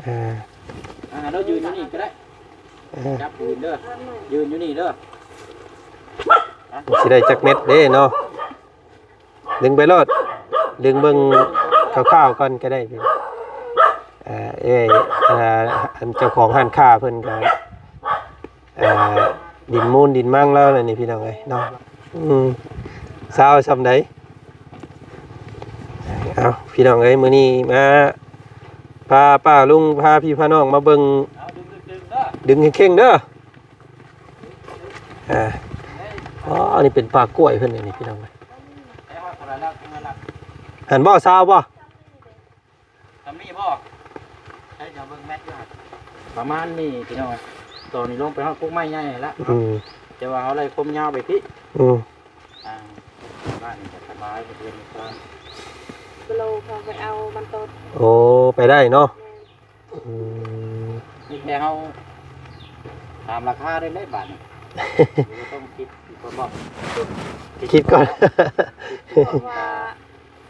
ອ່າ ອ່າ ລາວຢືນຢູ່ນີ້ກໍໄດ້ ເອີ ຈັບຢືນເດີ ຢືນຢູ່ນີ້ເດີ ຊິໄດ້ຈັກເມັດເດ້ເນາະ ດຶງໄປໂລດ ດຶງເບິ່ງຄ່າວໆກ່ອນກໍໄດ້ ເອີ ເອີ ອັນເຈົ້າຂອງຮ້ານຄ້າເພິ່ນກໍ ອ່າ ດິນມູນດິນມັງລາວນີ້ພີ່ນ້ອງເອີຍເນາະ ອືມ ຊາວຊ່ຳໃດ ເອົາ ພີ່ນ້ອງເອີຍ ມື້ນີ້ມາ ພາປ້າລຸງ ພາພີ່ພານ້ອງມາເບິ່ງ ດຶງເຄັ່ງໆເດີ ອ່າ ອໍ ອັນນີ້ເປັນປ່າກ້ວຍເພິ່ນນີ້ພີ່ນ້ອງເອີຍ ຫັ້ນບໍ່ ຊາວບໍ່? ສ່ຳນີ້ບໍ່? ໃຊ້ຈະເບິ່ງແມັດຢູ່ຫັ້ນ ປະມານນີ້ພີ່ນ້ອງ ຕອນນີ້ລົງໄປຮອດກົກໄມ້ໃຫຍ່ແລ້ວ ອືມ ແຕ່ວ່າເຮົາໄລ່ຄວາມຍາວໄປພີ້ ອືມ ອ່າ ບ້ານນີ້ກໍສະບາຍ ເພິ່ນກໍ ກິໂລເຂົາໄປເອົາມັນຕົ້ນ ໂອ້ ໄປໄດ້ເນາະ ແມ່ນ ອືມ ນີ້ແຄ່ເຮົາຖາມລາຄາໄດ້ເລີຍບາດນີ້ ບໍ່ຕ້ອງຄິດກ່ອນບໍ່? ຄິດກ່ອນ ຄິດກ່ອນ ເພາະວ່າ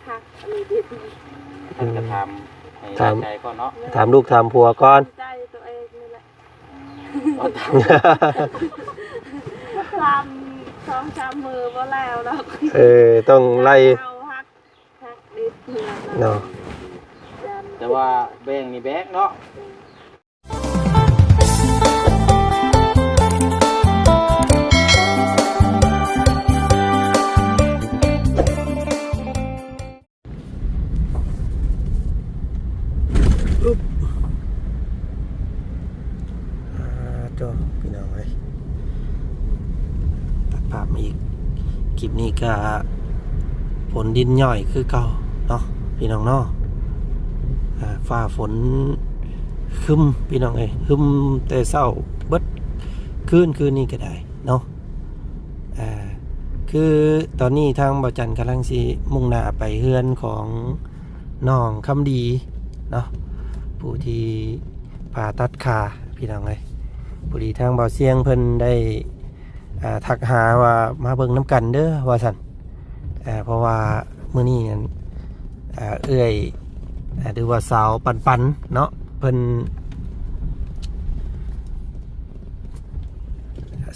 ຄັກ ອັນນີ້ເດັດ ທ່ານກໍຖາມໃຫ້ ຖາມ ໃຈກ່ອນເນາະ ຖາມລູກຖາມຜົວກ່ອນ ໃຈຕົວເອງນີ້ແຫຼະ ອືມ ຖາມສອງສາມມື້ບໍ່ແລ້ວດອກ ເອີ ຕ້ອງໄລ່ ເຮົາຮັກ ຮັກເດັດເນາະ ເນາະ ແຕ່ວ່າແບ່ງນີ້ແບ່ງເນາະ ອືມ ອຶບ ອ່າ ໂທ້ ພີ່ນ້ອງເອີຍ ຕັດພາບມາອີກ ຄລິບນີ້ກະຝົນດິນຍ່ອຍຄືເກົ່າເນາະ ພີ່ນ້ອງເນາະ ອ່າ ຟ້າຝົນຄຶມ ພີ່ນ້ອງເອີຍ ຄຶມແຕ່ເຊົ້າເບິດຄືນ ຄືນນີ້ກະໄດ້ເນາະ ອ່າ ຄືຕອນນີ້ທາງບ່າວຈັນກຳລັງຊິມຸ່ງໜ້າໄປເຮືອນຂອງນ້ອງຄຳດີເນາະ ຜູ້ທີ່ຜ່າຕັດຂາ ພີ່ນ້ອງເອີຍ ພໍດີທາງບ່າວຊຽງເພິ່ນໄດ້ ອ່າ ທັກຫາວ່າມາເບິ່ງນຳກັນເດີວ່າຊັ້ນ ເພາະວ່າມື້ນີ້ນັ້ນ ເອື້ອຍ ຫຼືວ່າສາວປັນໆເນາະ ເພິ່ນ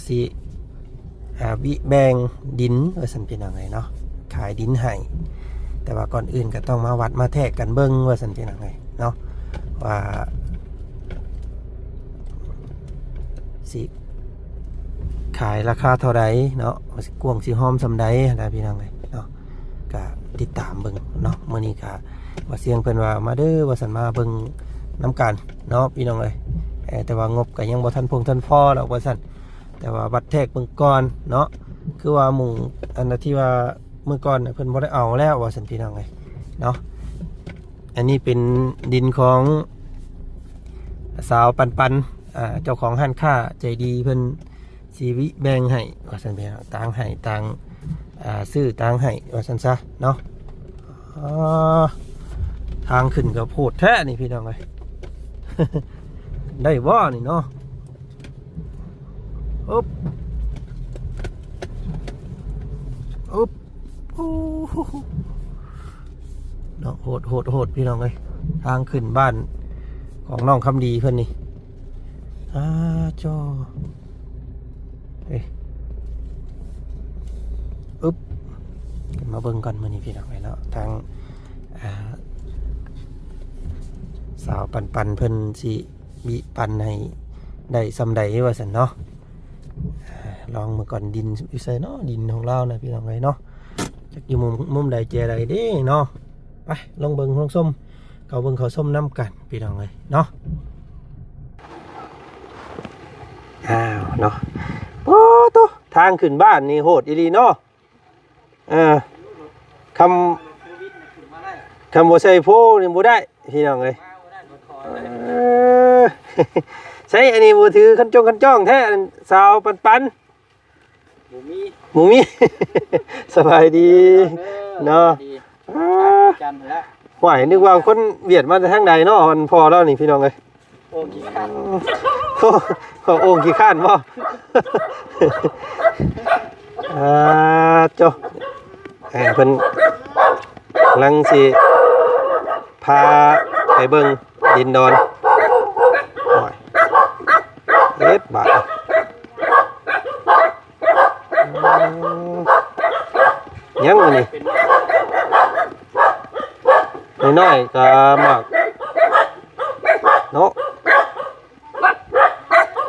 ຊິ ອ່າ ວິແບ່ງດິນວ່າຊັ້ນ ພີ່ນ້ອງເອີຍເນາະ ຂາຍດິນໃຫ້ ແຕ່ວ່າກ່ອນອື່ນກໍຕ້ອງມາວັດມາແທກກັນເບິ່ງວ່າຊັ້ນ ພີ່ນ້ອງເອີຍເນາະ ວ່າຊິຂາຍລາຄາເທົ່າໃດເນາະ ວ່າຊິກວ້າງຊິຫອມສ່ຳໃດນະ ພີ່ນ້ອງເອີຍເນາະ ກໍຕິດຕາມເບິ່ງເນາະ ມື້ນີ້ກໍບ່າວຊຽງເພິ່ນວ່າມາເດີວ່າຊັ້ນ ມາເບິ່ງນຳກັນເນາະ ພີ່ນ້ອງເອີຍ ແຕ່ວ່າງົບກໍຍັງບໍ່ທັນພົງທັນພໍດອກວ່າຊັ້ນ ແຕ່ວ່າວັດແທກເບິ່ງກ່ອນເນາະ ຄືວ່າໝູ່ອັນທີ່ວ່າມື້ກ່ອນເພິ່ນບໍ່ໄດ້ເອົາແລ້ວວ່າຊັ້ນ ພີ່ນ້ອງເອີຍເນາະ ອັນນີ້ເປັນດິນຂອງສາວປັນໆ ອ່າ ເຈົ້າຂອງຮ້ານຄ້າໃຈດີ ເພິ່ນຊິວິແບ່ງໃຫ້ວ່າຊັ້ນ ພີ່ນ້ອງ ຕ່າງໃຫ້ ຕ່າງ ອ່າ ຊື້ຕ່າງໃຫ້ວ່າຊັ້ນຊະເນາະ ອໍ ທາງຂຶ້ນກໍໂຫດແທ້ນີ້ ພີ່ນ້ອງເອີຍ ໄດ້ບໍ່ນີ້ເນາະ? ອຶບ ອຶບ ໂອ້ໂຫ ເນາະ ໂຫດ ໂຫດ ໂຫດ ພີ່ນ້ອງເອີຍ ທາງຂຶ້ນບ້ານຂອງນ້ອງຄຳດີເພິ່ນນີ້ ອາ ຈໍ ເອີຍ ອຶບ ຂຶ້ນມາເບິ່ງກ່ອນ ມື້ນີ້ ພີ່ນ້ອງເອີຍເນາະ ທາງ ອ່າ ສາວປັນໆ ເພິ່ນຊິ ບິປັນໃຫ້ໄດ້ສ່ຳໃດວ່າຊັ້ນເນາະ ອ່າ ລອງເບິ່ງກ່ອນ ດິນຢູ່ໃສເນາະ ດິນຂອງລາວນະ ພີ່ນ້ອງເອີຍເນາະ ຈັກຢູ່ມຸມ ມຸມໃດແຈໃດເດ້ເນາະ ໄປ ລອງເບິ່ງລອງຊົມ ເຂົ້າເບິ່ງເຂົ້າຊົມນຳກັນ ພີ່ນ້ອງເອີຍເນາະ ອ້າວເນາະ ໂອ້ ໂຕ ທາງຂຶ້ນບ້ານນີ້ໂຫດອີ່ຫຼີເນາະ. ເອີ ຄຳ ຄຳບໍ່ໃສ່ໂພນີ້ບໍ່ໄດ້ ພີ່ນ້ອງເອີຍ ເອີ ໃຊ້ອັນນີ້ມືຖືຄັນຈົ່ງຄັນຈ້ອງແທ້ ອັນສາວປັນໆ ບໍ່ມີ ບໍ່ມີ ສະບາຍດີເນາະ ສະບາຍດີ ອ່າ ຈັນແລ້ວ ຫ້ວຍ ນຶກວ່າຄົນຫວຽດມາແຕ່ທາງໃດເນາະ ອັນພໍ່ລາວນີ້ ພີ່ນ້ອງເອີຍ. ໂອ້ ຂີ້ຄ້ານ ໂອ້ ໂອ້ ຂີ້ຄ້ານບໍ່? ອ່າ ໂຈ ເອີ ເພິ່ນກຳລັງຊິພາໄປເບິ່ງດິນດອນ ເຮັດບາດ ອືມ ຍັງອັນນີ້ ນ້ອຍໆກໍໝາກເນາະ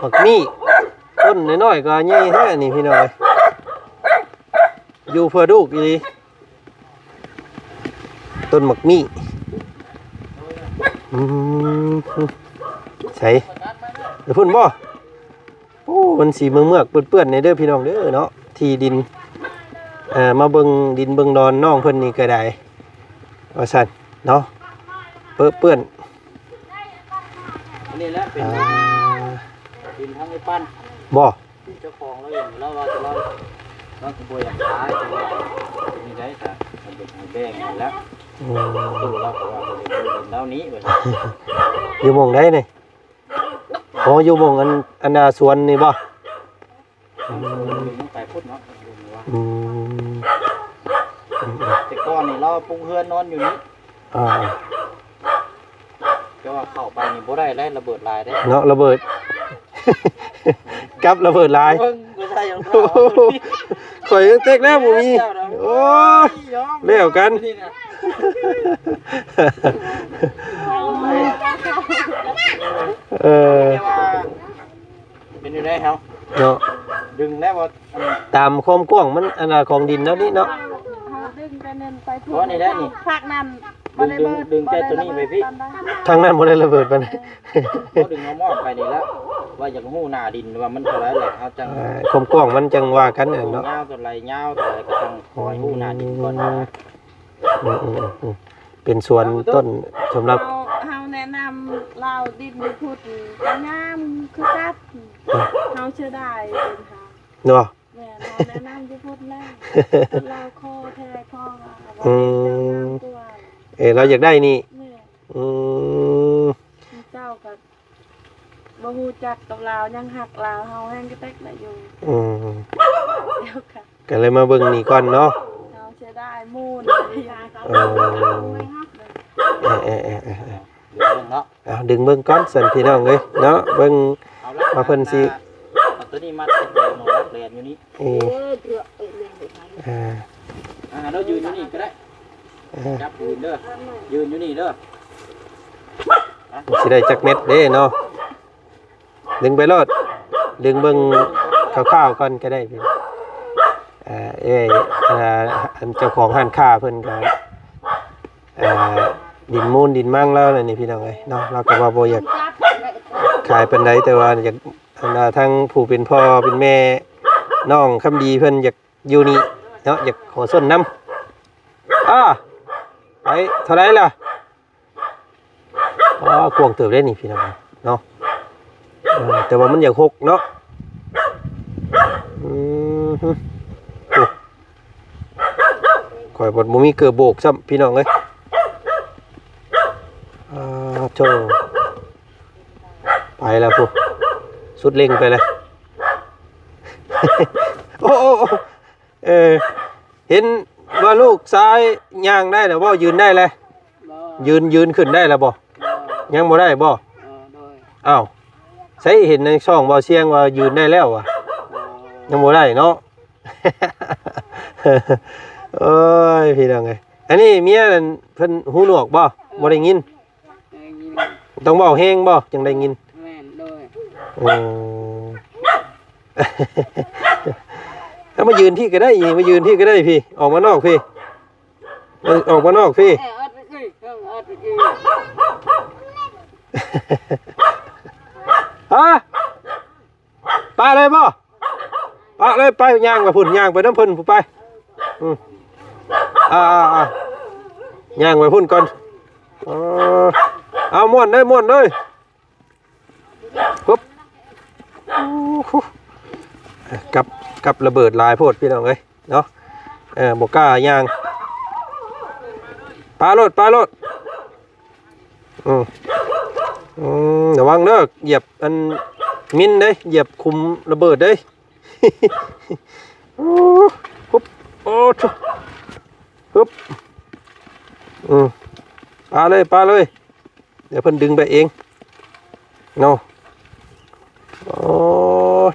ໝາກມີ້ ຕົ້ນນ້ອຍໆກໍໃຫຍ່ແທ້ນີ້ພີ່ນ້ອງເອີຍ ຢູ່ເພື່ອລູກອີ່ຫຼີ ຕົ້ນໝາກມີ້ ອືມ ໃສ ໄປພຸ້ນບໍ່? ໂອ້ ມັນຊິເມືອກໆເປື້ອນໆແດ່ເດີພີ່ນ້ອງເດີເນາະ ທີ່ດິນ ເອີ ມາເບິ່ງດິນເບິ່ງດອນນ້ອງເພິ່ນນີ້ກໍໄດ້ ວ່າຊັ້ນເນາະ ເປິເປື້ອນ ອັນນີ້ແຫຼະເປັນ ອ່າ ດິນທາງໄອ້ປັນ ບໍ່? ເຈົ້າຂອງລາວເອງ ລາວວ່າລາວ ລາວກໍບໍ່ຢາກຂາຍ ແຕ່ວ່າເປັນຈັ່ງໃດ ກໍເປັນໃຫ້ແບ່ງຫັ້ນແຫຼະ ອືມ ຕູ້ລາວກໍວ່າບໍ່ໄດ້ຢູ່ດິນລາວນີ້ ວ່າຊັ້ນ ຢູ່ໝ່ອງໃດນີ້? ອໍ ຢູ່ໝ່ອງອັນ ອັນນາສວນນີ້ບໍ່? ອືມ ຢູ່ໄປພຸ້ນເນາະ ອືມ ອືມ ແຕ່ກ່ອນນີ້ລາວປຸກເຮືອນນອນຢູ່ນີ້ ອ່າ ແຕ່ວ່າເຂົ້າໄປນີ້ບໍ່ໄດ້ເດ້ ລະເບີດຫຼາຍເດ້ເນາະ ລະເບີດ ກັບລະເບີດຫຼາຍ ເບິ່ງບໍ່ໃສ່ລອງເທົ້າ ຂ້ອຍຍັງເຕັກແລ້ວບໍ່ມີ ໂອ້ຍ ແລ້ວກັນ ເອີ ເປັນຢູ່ໃດເຮົາເນາະ ດຶງແລ້ວບໍ່? ຕາມຄວາມກວ້າງມັນ ອັນນ່າ ຂອງດິນແນວນີ້ເນາະ ເຮົາດຶງແຕ່ນັ້ນໄປພຸ້ນ ອໍ ນີ້ແຫຼະນີ້ ພາກນັ້ນບໍ່ໄດ້ເບີດ ດຶງ ດຶງແຕ່ຕົວນີ້ໄປພີ້ ທາງນັ້ນບໍ່ໄດ້ລະເບີດປານໃດ ເຮົາດຶງເອົາມອດໄປນີ້ແຫຼະ ວ່າຢາກຮູ້ໜ້າດິນວ່າມັນເທົ່າໃດແຫຼະ ເຮົາຈັ່ງ ເອີ ຄວາມກວ້າງມັນຈັ່ງວ່າກັນເນາະ ຍາວເທົ່າໃດ ຍາວເທົ່າໃດ ກໍຕ້ອງຂໍໃຫ້ຮູ້ໜ້າດິນກ່ອນນະ ອືມໆໆ ເປັນສວນຕົ້ນສຳລັບ ເຮົາ ເຮົາແນະນຳລາວ ດິນຢູ່ພຸ້ນກໍງາມຄືກັນ ເຮົາເສຍດາຍດິນເຮົາ ເນາະ ແມ່ນ ເຮົາແນະນຳຢູ່ພຸ້ນແລ້ວ ລາວຂໍແທ້ ຂໍວ່າ ອືມ ເຈົ້າງາມກວ່າ ເອີ ລາວຢາກໄດ້ນີ້ ແມ່ນ ອືມ ເຈົ້າກໍບໍ່ຮູ້ຈັກກັບລາວ ຍັງຮັກລາວ ເຮົາແຮ່ງກະແຕັກໄດ້ຢູ່ ອືມ ດຽວກັນ ກໍເລີຍມາເບິ່ງນີ້ກ່ອນເນາະ ເຮົາເສຍດາຍມູນ ເອີ ເອີໆໆໆ ເບິ່ງເນາະ ເອົາດຶງເບິ່ງກ່ອນຊັ້ນພີ່ນ້ອງເອີຍເນາະ ເບິ່ງວ່າເພິ່ນຊິ ເອົາຕົວນີ້ມັດໃສ່ຕົວໝໍລັກແລນຢູ່ນີ້ ເອີ ເອີ ອ່າ ອ່າ ເຮົາຢືນຢູ່ນີ້ກໍໄດ້ ເອີ ຈັບຢືນເດີ ຢືນຢູ່ນີ້ເດີ ມັນຊິໄດ້ຈັກເມັດເດ້ເນາະ ດຶງໄປໂລດ ດຶງເບິ່ງຄ່າວໆກ່ອນກໍໄດ້ ເອີ ເອີ ເອີ ອັນເຈົ້າຂອງຮ້ານຄ້າເພິ່ນກໍ ອ່າ ດິນມູນດິນມັງລາວນີ້ພີ່ນ້ອງເອີຍເນາະ ລາວກໍວ່າບໍ່ຢາກຂາຍປານໃດ ແຕ່ວ່າຢາກ ອັນວ່າທາງຜູ້ເປັນພໍ່ເປັນແມ່ນ້ອງຄຳດີເພິ່ນຢາກຢູ່ນີ້ເນາະ ຢາກຂໍຊົນນຳ ອ້າ ໄປເທົ່າໃດລະ? ອໍ ກວ້າງເຕີບເດ້ນີ້ພີ່ນ້ອງເນາະ ເອີ ແຕ່ວ່າມັນຢາກຫົກເນາະ ອືມ ໂອ້ ຂ້ອຍບໍ່ມີເກີບໂບກຊ້ຳພີ່ນ້ອງເອີຍ ອ່າ ໂທ້ ໄປແລ້ວພຸ້ນ ສຸດເລັ່ງໄປແລ້ວ ໂອ້ ໂອ້ ໂອ້ ເອີ ເຫັນວ່າລູກຊາຍຍ່າງໄດ້ແລ້ວບໍ່? ຢືນໄດ້ແລ້ວ? ບໍ່ ຢືນ ຢືນຂຶ້ນໄດ້ແລ້ວບໍ່? ບໍ່ ຍັງບໍ່ໄດ້ບໍ່? ເອີ ໂດຍ ອ້າວ ໃສເຫັນໃນຊ່ອງເວົ້າສຽງວ່າຢືນໄດ້ແລ້ວຫວາ? ບໍ່ ຍັງບໍ່ໄດ້ເນາະ ໂອ້ຍ ພີ່ນ້ອງເອີຍ ອັນນີ້ເມຍນັ້ນເພິ່ນຫູໜວກບໍ່? ບໍ່ໄດ້ຍິນ ໄດ້ຍິນ ຕ້ອງເວົ້າແຮງບໍ່ ຈັ່ງໄດ້ຍິນ? ແມ່ນ ໂດຍ ໂອ້ ເອົາມາຢືນພີ້ກໍໄດ້ ມາຢືນພີ້ກໍໄດ້ພີ້ ອອກມານອກພີ້ ເອີ ອອກມານອກພີ້ ເອີ ອອກໄປອີກ ເອີ ອອກໄປອີກ ຮະ? ປະເລີຍບໍ່? ປະເລີຍ ໄປ ຍ່າງໄປພຸ້ນ ຍ່າງໄປນຳເພິ່ນພຸ້ນໄປ ອືມ ອ່າໆໆ ຍ່າງໄປພຸ້ນກ່ອນ ເອີ ເອົາ ມ້ວນເດີ ມ້ວນເດີ ຮຶບ ໂອ້ໂຫ ກັບ ກັບລະເບີດຫຼາຍໂພດພີ່ນ້ອງເອີຍເນາະ ເອີ ບໍ່ກ້າຍ່າງ ປະໂລດ ປະໂລດ ອືມ ອືມ ລະວັງເດີ ຢຽບອັນມິນເດ້ ຢຽບຂຸມລະເບີດເດ້ ໂອ້ ຮຶບ ໂອ້ໂທ້ ຮຶບ ອືມ ປະເລີຍ ປະເລີຍ ດຽວເພິ່ນດຶງໄປເອງເນາະ ໂອ້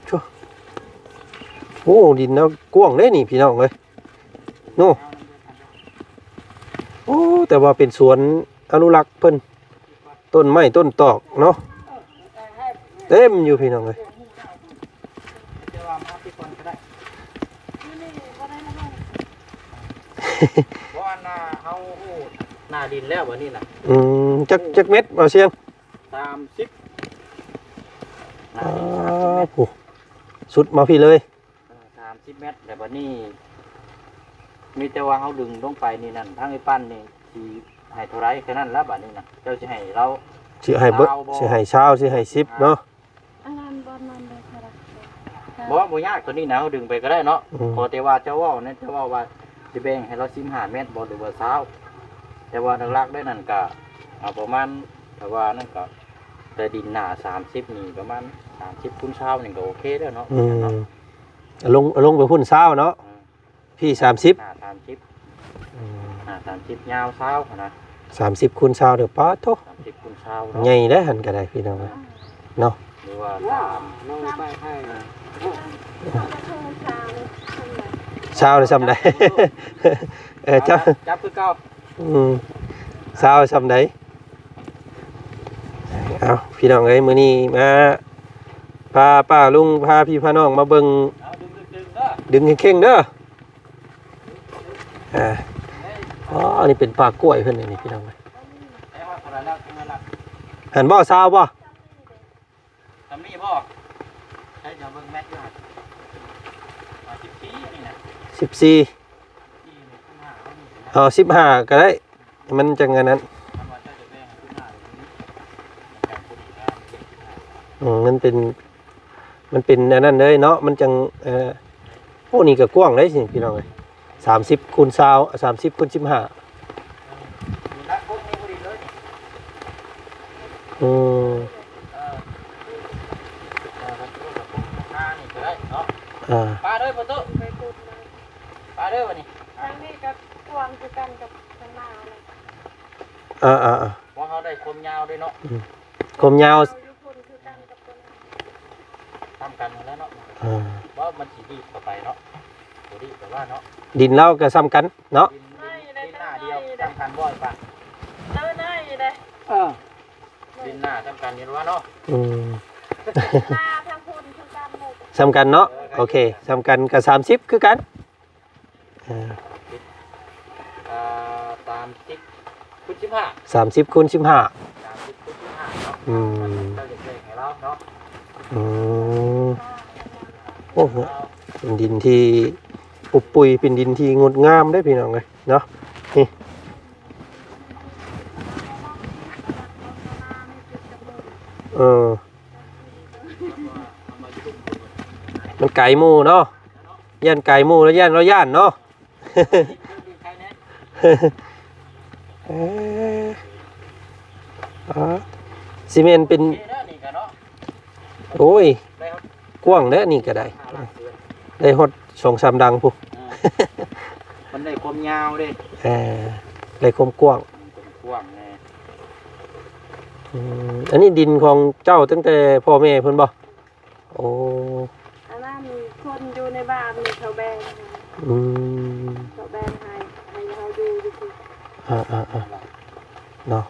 ໂທ້ ໂອ້ ດິນລາວກວ້າງເດ້ນີ້ພີ່ນ້ອງເອີຍ ໂນ ໂອ້ ແຕ່ວ່າເປັນສວນອະນຸລັກເພິ່ນ ຕົ້ນໄມ້ຕົ້ນຕອກເນາະ ເຕັມຢູ່ພີ່ນ້ອງເອີຍ. ບໍ່ ອັນນ່າ ເຮົາຮູ້ໜ້າດິນແລ້ວບັດນີ້ນະ. ອືມ ຈັກ ຈັກແມັດ ບໍ່ຊຽງ? ສາມສິບ ໜ້າດິນ ອ່າ ສາມສິບແມັດ ໂອ້ ສຸດມາພີ້ເລີຍ. ເອີ ສາມສິບແມັດ ແລ້ວບັດນີ້ມີແຕ່ວ່າເຮົາດຶງລົງໄປນີ້ນັ້ນ ທາງໄອ້ປັ້ນນີ້ຊິໃຫ້ເທົ່າໃດ ແຄ່ນັ້ນລະ ບັດນີ້ນະ ເຈົ້າຊິໃຫ້ລາວ ຊິໃຫ້ເບີດ ຊາວບໍ່ ຊິໃຫ້ຊາວ ຊິໃຫ້ສິບເນາະ. ອັນນັ້ນບ່ອນນັ້ນເດ້ ເທົ່າໃດ? ບໍ່ ບໍ່ຍາກ ຕົວນີ້ນະ ເຮົາດຶງໄປກໍໄດ້ເນາະ. ອືມ ຂໍແຕ່ວ່າເຈົ້າເວົ້າແນ່ ເຈົ້າເວົ້າວ່າຊິແບ່ງໃຫ້ລາວສິບຫ້າແມັດບໍ່ ຫຼືວ່າຊາວ? ແຕ່ວ່າຫຼັກໆແລ້ວນັ້ນກະເອົາປະມານ ຖ້າວ່ານັ້ນກະ ແຕ່ດິນໜ້າສາມສິບນີ້ ປະມານສາມສິບຄູນຊາວນີ້ກໍໂອເຄແລ້ວເນາະ. ອືມ ເນາະ ເອົາລົງ ເອົາລົງໄປພຸ້ນຊາວເນາະ. ອືມ ພີ້ສາມສິບ ໜ້າສາມສິບ ອືມ ໜ້າສາມສິບ ຍາວຊາວຫັ້ນນະ. ສາມສິບຄູນຊາວເດີ ປາດໂທ້ ສາມສິບຄູນຊາວເນາະ ໃຫຍ່ເດ້ຫັ້ນກໍໄດ້ພີ່ນ້ອງເອີຍ ເນາະ ຫຼືວ່າສາມ ນ້ອງໄປໃຫ້ ຊາວນີ້ສ່ຳໃດ? ເອີ ຈັບ ຈັບຄືເກົ່າ. ອືມ ຊາວສ່ຳໃດ? ເອົາ ພີ່ນ້ອງເອີຍ ມື້ນີ້ມາພາປ້າລຸງ ພາພີ່ພານ້ອງມາເບິ່ງ ເອົາ ດຶງ ດຶງ ດຶງເດີ ດຶງເຄັ່ງໆເດີ. ອ່າ ອໍ ອັນນີ້ເປັນປ່າກ້ວຍເພິ່ນນີ້ພີ່ນ້ອງເອີຍ ຫັ້ນບໍ່ ຊາວບໍ່? ສ່ຳນີ້ບໍ່? ໃຊ້ຈະເບິ່ງແມັດຢູ່ຫັ້ນ ອ່າ ສິບສີ່ ອັນນີ້ນະ ສິບສີ່ ເອົາ ສິບຫ້າກໍໄດ້ ມັນຈັ່ງອັນນັ້ນ. ອືມ ມັນເປັນ ມັນເປັນອັນນັ້ນເລີຍເນາະ ມັນຈັ່ງ ເອີ ໂອ້ ນີ້ກໍກວ້າງເດ້ນີ້ພີ່ນ້ອງເອີຍ ສາມສິບຄູນຊາວ ສາມສິບຄູນສິບຫ້າ. ອືມ ເອີ ເອີ ເອີ ປາເດີ ປະຕູ ປາເດີ ບັດນີ້ ທາງນີ້ກໍກວ້າງຄືກັນກັບທາງໜ້າເນາະ. ເອີໆໆ ເພາະເຮົາໄດ້ຄວາມຍາວເດ້ເນາະ. ອືມ ຄວາມຍາວ ຍາວຢູ່ພຸ້ນຄືກັນກັບຕົວນັ້ນ ສ່ຳກັນຫັ້ນແຫຼະເນາະ. ເອີ ບໍ່ ມັນຊິດີດເຂົ້າໄປເນາະ ບໍ່ດີດແປວ່າເນາະ ດິນລາວກໍສ່ຳກັນເນາະ. ດິນ ດິນ ດິນໜ້າດຽວ ສ່ຳກັນບໍ່ ປະ ເອີ ໜ້ອຍເດ້ ເອີ ດິນໜ້າສ່ຳກັນນີ້ວ່າເນາະ. ອືມ ໜ້າທາງພຸ້ນຄືກັນເລີຍ ສ່ຳກັນເນາະ. ເອີ ໂອເຄ ສ່ຳກັນກໍສາມສິບຄືກັນ. ເອີ ເອີ ສາມສິບຄູນສິບຫ້າ ສາມສິບຄູນສິບຫ້າ ສາມສິບຄູນສິບຫ້າເນາະ. ອືມ ເຈົ້າຢາກແບ່ງໃຫ້ລາວເນາະ. ອືມ ໂອ້ ເປັນດິນທີ່ປຸບປຸຍ ເປັນດິນທີ່ງົດງາມເດ້ພີ່ນ້ອງເອີຍເນາະ ນີ້ ເອີ ມັນໄກໝູ່ເນາະ ຢ້ານໄກໝູ່ ແລ້ວຢ້ານ ລາວຢ້ານເນາະ. ເອີ ອ່າ ຊິແມ່ນເປັນ ໂອ້ຍ ກວ້າງແລ້ວນີ້ກໍໄດ້ ໄດ້ຮອດສອງສາມຫຼັງພຸ້ນ. ເອີ ມັນໄດ້ຄວາມຍາວເດ້ ເອີ ໄດ້ຄວາມກວ້າງ ກວ້າງແນ່. ອືມ ອັນນີ້ດິນຂອງເຈົ້າຕັ້ງແຕ່ພໍ່ແມ່ເພິ່ນບໍ່? ໂອ້ ອັນນັ້ນຄົນຢູ່ໃນບ້ານນີ້ເຂົາແບ່ງໃຫ້. ອືມ ເຂົາແບ່ງໃຫ້ ໃຫ້ເຮົາຢູ່ຢູ່ພີ້. ອ່າໆໆ ເນາະ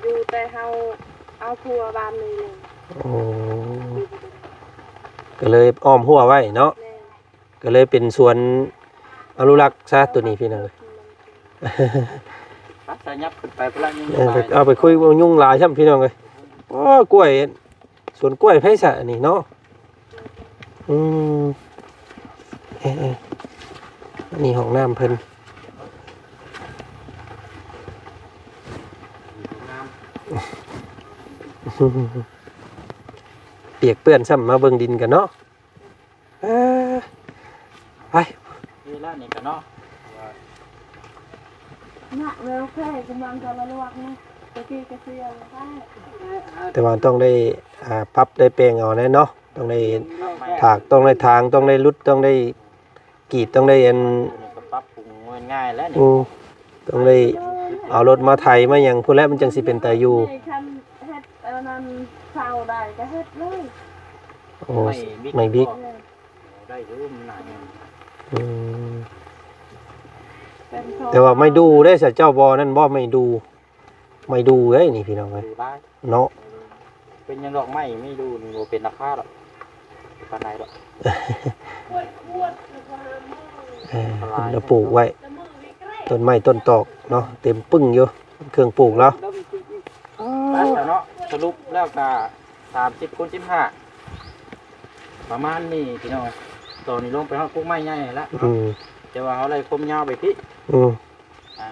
ຢູ່ແຕ່ເຮົາເອົາຜົວບ້ານນີ້ເລີຍ. ໂອ້ ກໍເລີຍອ້ອມຮົ້ວໄວ້ເນາະ. ແມ່ນ ກໍເລີຍເປັນສວນອະນຸລັກຊະໂຕນີ້ພີ່ນ້ອງ. ປັດສາຍັບຂຶ້ນໄປພຸ້ນລະ ຍຸງ ເອີ ເອົາໄປຄຸຍ ຍຸງຫຼາຍຊ້ຳພີ່ນ້ອງເອີຍ. ໂອ້ ກ້ວຍ ສວນກ້ວຍໃຜຊະອັນນີ້ເນາະ. ອືມ ເອີໆ ອັນນີ້ຫ້ອງນ້ຳເພິ່ນ ປຽກເປື້ອນຊ້ຳ ມາເບິ່ງດິນກັນເນາະ. ເອີ ໄປ ນີ້ລະນີ້ກະເນາະ ນະ ແລ້ວແຄ່ກຳລັງຈະລະລວກນະ ຕະກີ້ກະເສຍແລ້ວ ແຕ່ວ່າຕ້ອງໄດ້ ອ່າ ປັບໄດ້ແປງເອົາແນ່ເນາະ ຕ້ອງໄດ້ຖາກ ຕ້ອງໄດ້ຖາງ ຕ້ອງໄດ້ຫຼຸດ ຕ້ອງໄດ້ກຣີດ ຕ້ອງໄດ້ອັນ ນີ້ກະປັບປຸງງ່າຍໆແລ້ວນີ້ ອືມ ຕ້ອງໄດ້ເອົາລົດມາໄຖມາຫຍັງພຸ້ນແຫຼະ ມັນຈັ່ງຊິເປັນຕາຢູ່. ຄັນເຮັດອັນນັ້ນເຊົາໄດ້ກະເຮັດເລີຍ. ໂອ້ ໄມ້ບິກ ໄມ້ບິກ ບໍ່? ໄດ້ຢູ່ ມັນໜາຢູ່. ອືມ ແຕ່ວ່າໄມ້ດູ່ເດ້ ສະເຈົ້າບໍ່ນັ້ນບໍ່ ໄມ້ດູ່ ໄມ້ດູ່ເດ້ນີ້ພີ່ນ້ອງເອີຍ ເນາະ. ເປັນຫຍັງດອກໄມ້ ໄມ້ດູ່ນີ້ບໍ່ເປັນລາຄາດອກ ປານໃດດອກ. ເອີ ເພິ່ນເອົາປູກໄວ້ ຕົ້ນໄມ້ຕົ້ນຕອກເນາະ ເຕັມປຶ້ງຢູ່ ເຄື່ອງປູກລາວ. ເນາະ ສະຫຼຸບແລ້ວກະ ສາມສິບຄູນສິບຫ້າ ປະມານນີ້ພີ່ນ້ອງ. ຕອນນີ້ລົງໄປຮອດກົກໄມ້ໃຫຍ່ແລ້ວ ອືມ ແຕ່ວ່າເຮົາໄລ່ຄວາມຍາວໄປພີ້ ອືມ ອ່າ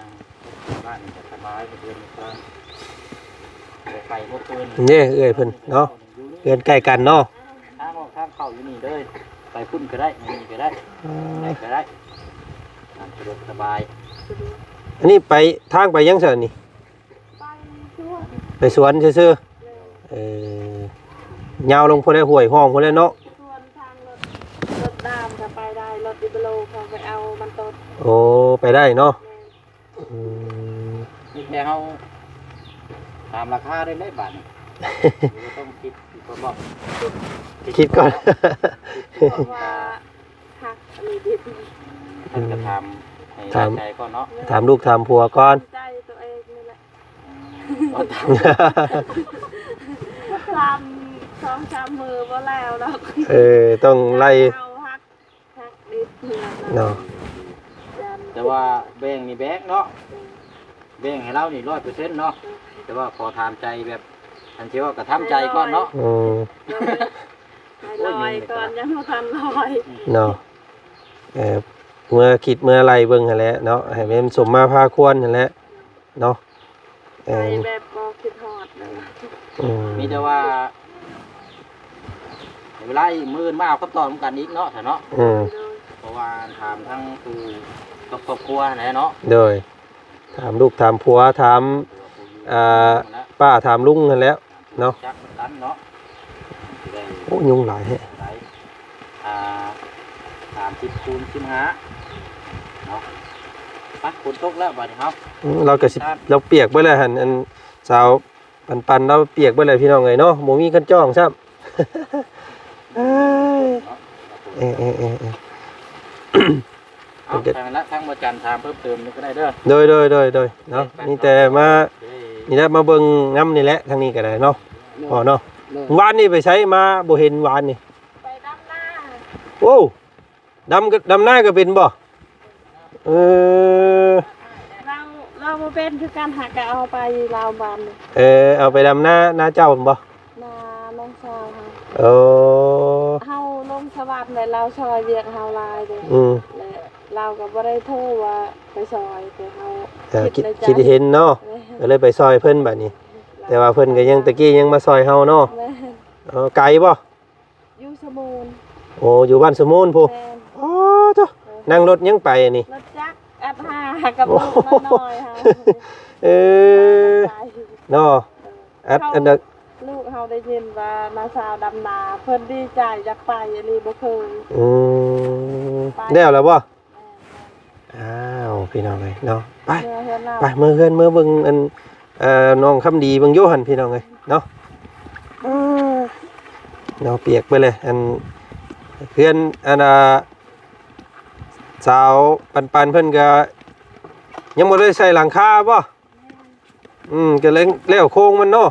ບ້ານນີ້ກະສະບາຍ ເຮືອນກວ້າງ ບໍ່ໄກບໍ່ເກີນ ເດ້ເອື້ອຍເພິ່ນເນາະ ເຮືອນໃກ້ກັນເນາະ. ທາງອອກທາງເຂົ້າຢູ່ນີ້ເດີ ໄປພຸ້ນກະໄດ້ ມານີ້ກະໄດ້ ອ່າ ໄປກະໄດ້ ສະດວກສະບາຍ. ອັນນີ້ໄປ ທາງໄປຫຍັງຊັ້ນນີ້? ໄປສວນ ໄປສວນຊື່ໆ. ເອີ ຍາວລົງພຸ້ນແຫຼະ ຫ້ວຍຮ່ອງພຸ້ນແຫຼະເນາະ. ສວນທາງລົດ ລົດດາມກະໄປໄດ້ ລົດດີເບໂລເຂົາໄປເອົາມັນຕົ້ນ. ໂອ້ ໄປໄດ້ເນາະ. ແມ່ນ ອືມ ມີແຕ່ເຮົາຖາມລາຄາໄດ້ແລ້ວບາດນີ້ ບໍ່ຕ້ອງຄິດກ່ອນບໍ? ຄິດກ່ອນ ຄິດກ່ອນ ເພາະວ່າ ຮັກອັນນີ້ເດ ເພິ່ນກະຖາມໃຫ້ ຖາມ ໃຈກ່ອນເນາະ ຖາມລູກຖາມຜົວກ່ອນ ໃຈຕົວເອງນີ້ແຫຼະ. ຖາມສອງສາມມື້ບໍ່ແລ້ວດອກ. ເອີ ຕ້ອງໄລ່ ເຮົາຮັກ ຮັກເດ ເນາະ ແຕ່ວ່າແບ່ງນີ້ແບ່ງເນາະ ແບ່ງໃຫ້ລາວນີ້ຮ້ອຍເປີເຊັນເນາະ ແຕ່ວ່າຂໍຖາມໃຈແບບ ອັນທີ່ວ່າກະທຳໃຈກ່ອນເນາະ. ອືມ ໃຫ້ລອຍກ່ອນ ຍັງບໍ່ທັນລອຍເນາະ. ເອີ ເມື່ອຄິດເມື່ອໄລ່ເບິ່ງຫັ້ນແຫຼະເນາະ ໃຫ້ແມ່ນສົມມາພາຄວນຫັ້ນແຫຼະເນາະ. ເອີ ໄປແບບບໍ່ຄິດຮອດນະ. ອືມ ມີແຕ່ວ່າ ເວລາອີກມື້ອື່ນມາເອົາຄຳຕອບນຳກັນອີກເນາະ ຊະເນາະ. ອືມ ເພາະວ່າຖາມທັງຜູ້ກັບຄອບຄົວຫັ້ນແຫຼະເນາະ. ໂດຍ ຖາມລູກຖາມຜົວ ຖາມ ອ່າ ປ້າຖາມລຸງຫັ້ນແຫຼະເນາະ. ຈັກນຳກັນເນາະ. ໂອ້ ຍຸງຫຼາຍແທ້. ອ່າ ສາມສິບຄູນສິບຫ້າເນາະ. ໄປ ຝົນຕົກແລ້ວບາດນີ້ເຮົາ. ອືມ ລາວກະຊິ ລາວປຽກເບິດແລ້ວຫັ້ນ ອັນສາວປັນໆ ລາວປຽກເບິດແລ້ວພີ່ນ້ອງເອີຍເນາະ ບໍ່ມີຄັນຈ້ອງຊ້ຳ. ເອີ ເອີ ເອີ ເອີ ເອີ ເອົາ ທາງນັ້ນລະ ທາງບໍ່ຈັນຖາມເພີ່ມເຕີມນີ້ກະໄດ້ເດີ. ໂດຍ ໂດຍ ໂດຍ ໂດຍ ເນາະ ໄປ ມີແຕ່ມາ ນີ້ແຫຼະ ມາເບິ່ງນຳນີ້ແຫຼະ ທາງນີ້ກະໄດ້ເນາະ. ໂດຍ ພໍເນາະ. ໂດຍ ວານນີ້ໄປໃສມາ ບໍ່ເຫັນວານນີ້? ໄປດຳນາ. ໂອ້ ດຳ ດຳນາກະເປັນບໍ່? ເອີ ລາວ ລາວບໍ່ເປັນຄືກັນ ຫາກະເອົາໄປລາວບ້ານ. ເອີ ເອົາໄປດຳນາ ນາເຈົ້າແມ່ນບໍ່? ນານ້ອງສາວເຮົາ. ໂອ້ ເຮົາລົງສະຫວັນແລ້ວ ລາວຊ່ອຍວຽກເຮົາຫຼາຍເດ້. ອືມ ແລະລາວກະບໍ່ໄດ້ໂທວ່າໄປຊ່ອຍ ແຕ່ເຮົາ ເອີ ຄິດ ຄິດໃນໃຈ ຄິດເຫັນເນາະ. ແມ່ນ ກະເລີຍໄປຊ່ອຍເພິ່ນບາດນີ້. ແຕ່ວ່າເພິ່ນກະຍັງ ຕະກີ້ຍັງມາຊ່ອຍເຮົາເນາະ. ແມ່ນ ເອີ ໄກບໍ່? ຢູ່ສະມູນ. ໂອ້ ຢູ່ບ້ານສະມູນພຸ້ນ. ແມ່ນ ອໍ ໂທ້ ເອີ ນັ່ງລົດຫຍັງໄປນີ້? ລົດຈັກອັດຫ້າກັບລູກນ້ອຍໆເຮົາ. ເອີ ເນາະ ເອີ ອັດ ເຂົາ ອັນ ລູກເຮົາໄດ້ຍິນວ່ານ້າສາວດຳນາ ເພິ່ນດີໃຈຢາກໄປອີ່ຫຼີ ບໍ່ເຄີຍ. ອືມ ໄປ ແລ້ວລະບໍ່? ແມ່ນໆ. ອ້າວ ພີ່ນ້ອງເອີຍເນາະ ໄປ ເມືອເຮືອນລາວ ໄປ ເມືອເຮືອນ ເມືອເບິ່ງອັນ ເອີ ນ້ອງຄຳດີເບິ່ງຢູ່ຫັ້ນ ພີ່ນ້ອງເອີຍເນາະ. ເອີ ເນາະ ປຽກເບິດເລີຍ ອັນ ເຮືອນ ອັນ ອ່າ ສາວປັນໆ ເພິ່ນກະຍັງບໍ່ໄດ້ໃສ່ຫຼັງຄາບໍ່? ອືມ ກະແລ້ວໂຄງມັນເນາະ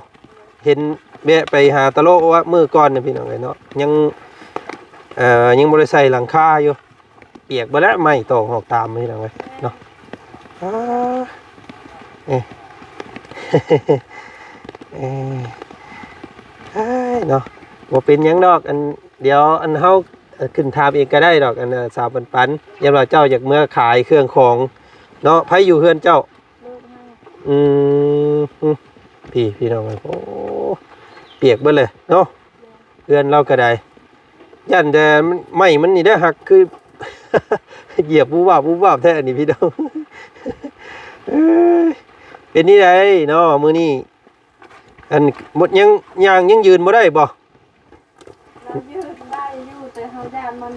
ເຫັນແວະໄປຫາຕະໂລະມື້ກ່ອນນີ້ ພີ່ນ້ອງເອີຍເນາະ ຍັງ ເອີ ຍັງບໍ່ໄດ້ໃສ່ຫຼັງຄາຢູ່ ປຽກເບິດແລ້ວ ໄມ້ຕອກຫອກຕາມ ພີ່ນ້ອງເອີຍເນາະ. ອ້າ ເອ ເອ ເອີຍເນາະ ບໍ່ເປັນຫຍັງດອກ ອັນ ດຽວ ອັນ ເຮົາ ເອີ ຂຶ້ນຖາມເອງກະໄດ້ດອກ ອັນ ເອີ ສາວປັນໆ ຢ້ານວ່າເຈົ້າຢາກເມືອຂາຍເຄື່ອງຂອງເນາະ. ໃຜຢູ່ເຮືອນເຈົ້າ? ລູກເຮົາ. ອືມ ພີ່ ພີ່ນ້ອງເອີຍ ໂອ້ ປຽກເບິດເລີຍເນາະ ເຮືອນລາວກະໄດ້ ຢ້ານແຕ່ໄມ້ມັນນີ້ໄດ້ຫັກ ຄືຢຽບວຸບວາບວຸບວາບແທ້ນີ້ ພີ່ນ້ອງ. ເອີຍ ເປັນຈັ່ງໃດເນາະມື້ນີ້? ອັນ ໝົດ ຍັງ ຍ່າງຍັງຢືນບໍ່ໄດ້ບໍ່? ລາວຢືນໄດ້ຢູ່ ແຕ່ເຮົາຢ້ານມັນ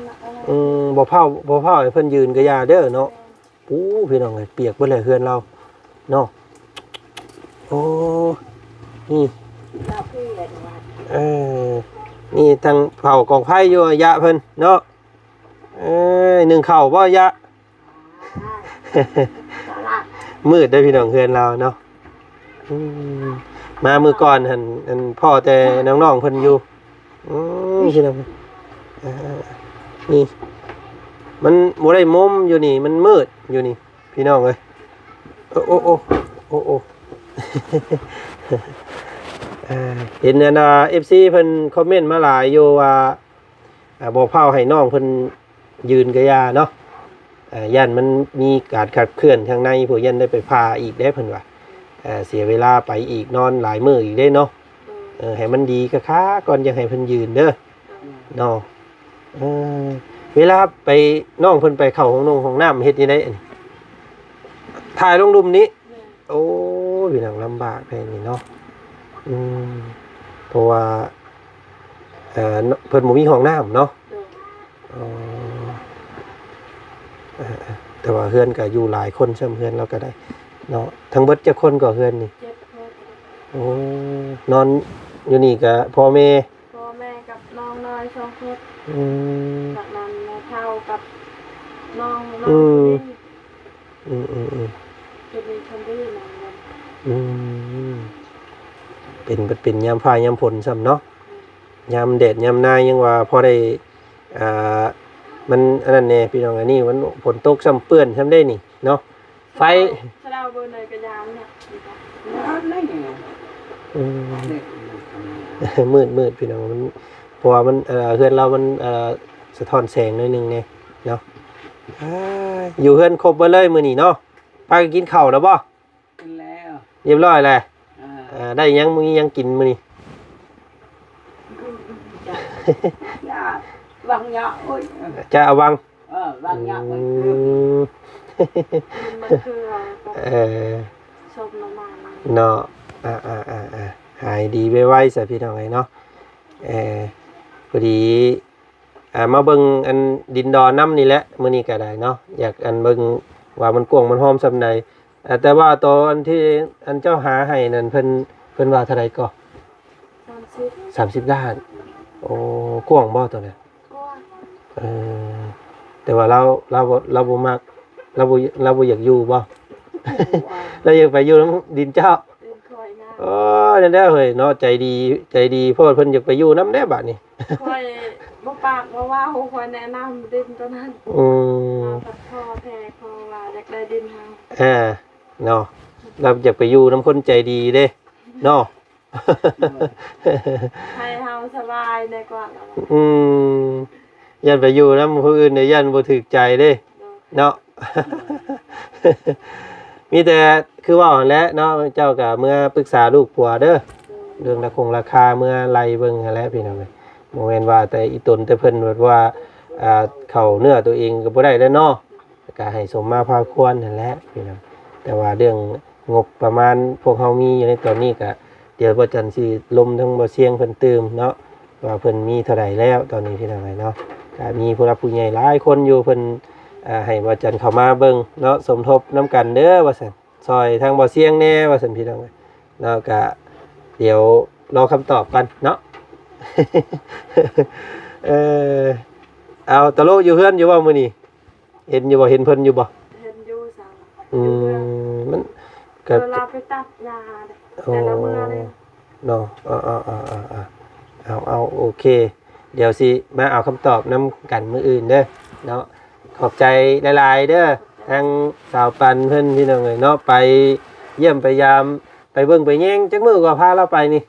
ອືມ ບໍ່ພ້າວ ບໍ່ພ້າວໃຫ້ເພິ່ນຢືນກະຢ່າເດີເນາະ. ແມ່ນ ໂອ້ ພີ່ນ້ອງເອີຍ ປຽກເບິດແລ້ວເຮືອນລາວເນາະ. ໂອ້ ນີ້ ເອີ ນີ້ທັງເຜົາກອງໄຟຢູ່ ອາຍະເພິ່ນເນາະ. ເອີຍ ໜຶ້ງເຂົ້າບໍ່ ອາຍະ? ມືດເດີພີ່ນ້ອງ ເຮືອນລາວເນາະ. ອືມ ມາມື້ກ່ອນຫັ້ນ ອັນ ພໍ້ແຕ່ນ້ອງໆເພິ່ນຢູ່. ອືມ ພີ່ນ້ອງ ເອີ ນີ້ ມັນບໍ່ໄດ້ມຸມຢູ່ນີ້ ມັນມືດຢູ່ນີ້ ພີ່ນ້ອງເອີຍ. ໂອ້ ໂອ້ ໂອ້ ໂອ້ ໂອ້ ເອີ ເຫັນອັນ ເອັຟຊີເພິ່ນຄອມເມັນມາຫຼາຍຢູ່ວ່າ ອ່າ ບໍ່ຟ້າວໃຫ້ນ້ອງເພິ່ນຢືນກະຢ່າເນາະ. ອ່າ ຢ້ານມັນມີການຂັດເຄື່ອນທາງໃນ ພວກຢ້ານໄດ້ໄປຜ່າອີກເດ້ເພິ່ນວ່າ. ອ່າ ເສຍເວລາໄປອີກ ນອນຫຼາຍມື້ອີກເດ້ເນາະ. ເອີ ໃຫ້ມັນດີຄັກໆກ່ອນ ຈັ່ງໃຫ້ເພິ່ນຢືນເດີເນາະ. ເອີ ເວລາໄປ ນ້ອງເພິ່ນໄປເຂົ້າຫ້ອງນົງຫ້ອງນ້ຳເຮັດຈັ່ງໃດ? ອັນ ຖ່າຍລົງລຸ່ມນີ້. ໂອ້ຍ ພີ່ນ້ອງ ລຳບາກແທ້ນີ້ເນາະ. ອືມ ເພາະວ່າ ເອີ ເພິ່ນບໍ່ມີຫ້ອງນ້ຳເນາະ. ໂດຍ ອໍ ເອີ ເອີ ແຕ່ວ່າເຮືອນກໍຢູ່ຫຼາຍຄົນ ຊ່ຳເຮືອນລາວກໍໄດ້ເນາະ. ທັງເບິດຈັກຄົນກໍເຮືອນນີ້? ເຈັດຄົນ. ໂອ້ ນອນຢູ່ນີ້ກໍພໍ່ແມ່ ພໍ່ແມ່ກັບນ້ອງນ້ອຍສອງຄົນ. ອືມ ຈາກນັ້ນແມ່ເຖົ້າກັບນ້ອງ ນ້ອງ ອືມ ຜູ້ນີ້. ອືມໆໆ ເປັນຄົນດີນຳກັນ. ອືມ ເປັນ ເປັນຍາມຟ້າຍາມຝົນຊ້ຳເນາະ. ອືມ ຍາມແດດຍາມໜາວຍັງວ່າພໍໄດ້ ອ່າ ມັນອັນນັ້ນແດ່ພີ່ນ້ອງ. ອັນນີ້ມັນຝົນຕົກຊ້ຳເປື້ອນຊ້ຳເດ້ນີ້ເນາະ. ໄຟ ສະເດົາເບິ່ງໃນກະຍານເນາະ. ອືມ ມືດໆ ພີ່ນ້ອງ ມັນ ເພາະວ່າມັນ ເອີ ເຮືອນລາວມັນ ເອີ ສະທ້ອນແສງໜ້ອຍໜຶ່ງແດ່ເນາະ. ເອີຍ ຢູ່ເຮືອນຄົບເບິດເລີຍມື້ນີ້ເນາະ. ພາກັນກິນເຂົ້າແລ້ວບໍ່? ກິນແລ້ວ ຮຽບຮ້ອຍແລ້ວ. ເອີ ເອີ ໄດ້ຫຍັງ ມີຫຍັງກິນມື້ນີ້? ຢາ ຫວັງເຍາະ ໂອ້ຍ ຈະຫວັງ ເອີ ຫວັງເຍາະ ອືມ ມັນຄື ເອີ ສົ້ມໜໍ່ໄມ້ເນາະ. ອ່າໆໆໆ ຫາຍດີໄວໆຊະພີ່ນ້ອງເອີຍເນາະ. ເອີ ພໍດີ ອ່າ ມາເບິ່ງອັນດິນດອນນຳນີ້ແຫຼະ ມື້ນີ້ກໍໄດ້ເນາະ. ຢາກອັນເບິ່ງວ່າມັນກວ້າງມັນຮອມສ່ຳໃດ. ອ່າ ແຕ່ວ່າຕອນທີ່ອັນເຈົ້າຫາໃຫ້ນັ້ນ ເພິ່ນ ເພິ່ນວ່າເທົ່າໃດກໍ? ສາມສິບ ສາມສິບລ້ານ. ໂອ້ ກວ້າງບໍ່ໂຕນັ້ນ? ກວ້າງ. ເອີ ແຕ່ວ່າລາວ ລາວບໍ່ ລາວບໍ່ມັກ ລາວບໍ່ ລາວບໍ່ຢາກຢູ່ບໍ່? ບໍ່. ລາວຢາກໄປຢູ່ນຳດິນເຈົ້າ? ດິນຂ້ອຍນະ. ໂອ້ຍ ນັ້ນແຫຼະເຮີ້ຍເນາະ ໃຈດີ ໃຈດີໂພດ ເພິ່ນຢາກໄປຢູ່ນຳແດ່ບາດນີ້. ຂ້ອຍບໍ່ປາກບໍ່ເວົ້າ ຂ້ອຍແນະນຳດິນໂຕນັ້ນ. ອືມ ມາພັກພໍແທ້ ເພາະວ່າຢາກໄດ້ດິນເຮົາ. ເອີ ເນາະ ລາວຢາກໄປຢູ່ນຳຄົນໃຈດີເດ້ເນາະ. ໃຫ້ເຮົາສະບາຍແດ່ກວ່າ. ອືມ ຢ້ານໄປຢູ່ນຳຜູ້ອື່ນ ຢ້ານບໍ່ຖືກໃຈເດ້. ໂດຍ ເນາະ ມີແຕ່ຄືເວົ້າຫັ້ນແຫຼະເນາະ ເຈົ້າກໍເມືອປຶກສາລູກຜົວເດີ ໂດຍ ເລື່ອງລາຄົງລາຄາ ເມືອໄລ່ເບິ່ງຫັ້ນແຫຼະພີ່ນ້ອງເອີຍ. ບໍ່ແມ່ນວ່າແຕ່ອີ່ຕົນແຕ່ເພິ່ນ ແບບວ່າ ອ່າ ເຂົ້າເນື້ອຕົວເອງກໍບໍ່ໄດ້ແລ້ວເນາະ ກໍໃຫ້ສົມມາພາຄວນຫັ້ນແຫຼະພີ່ນ້ອງ. ແຕ່ວ່າເລື່ອງງົບປະມານພວກເຮົາມີຢູ່ໃນຕອນນີ້ ກໍດຽວບ່າວຈັນຊິລົມທາງບ່າວຊຽງເພິ່ນຕື່ມເນາະ ວ່າເພິ່ນມີເທົ່າໃດແລ້ວຕອນນີ້ພີ່ນ້ອງເອີຍເນາະ. ກໍມີຜູ້ຫຼັກຜູ້ໃຫຍ່ຫຼາຍຄົນຢູ່ ເພິ່ນ ອ່າ ໃຫ້ບ່າວຈັນເຂົ້າມາເບິ່ງເນາະ ສົມທົບນຳກັນເດີວ່າຊັ້ນ ຊ່ອຍທາງບ່າວຊຽງແດ່ວ່າຊັ້ນພີ່ນ້ອງເອີຍເນາະ. ກໍດຽວລໍຄຳຕອບກັນເນາະ. ເອີ ເອົາ ຕະໂລຢູ່ເຮືອນຢູ່ບໍ່ມື້ນີ້? ເຫັນຢູ່ບໍ່? ເຫັນເພິ່ນຢູ່ບໍ່? ເຫັນຢູ່. ອືມ ຢູ່ເຮືອນ ມັນກໍ ເວລາໄປຕັດຫຍ້າເດ້ ໂອ້ ແຕ່ລະມື້ເດ້ເນາະ. ເອີໆໆໆໆ ເອົາໆ ໂອເຄ ດຽວຊິມາເອົາຄຳຕອບນຳກັນມື້ອື່ນເດີເນາະ. ຂອບໃຈຫຼາຍໆເດີ ທາງສາວປັນເພິ່ນພີ່ນ້ອງເອີຍເນາະ ໄປຢ້ຽມໄປຢາມ ໄປເບິ່ງໄປແຍງ. ຈັກມື້ກວ່າພາລາວໄປນີ້?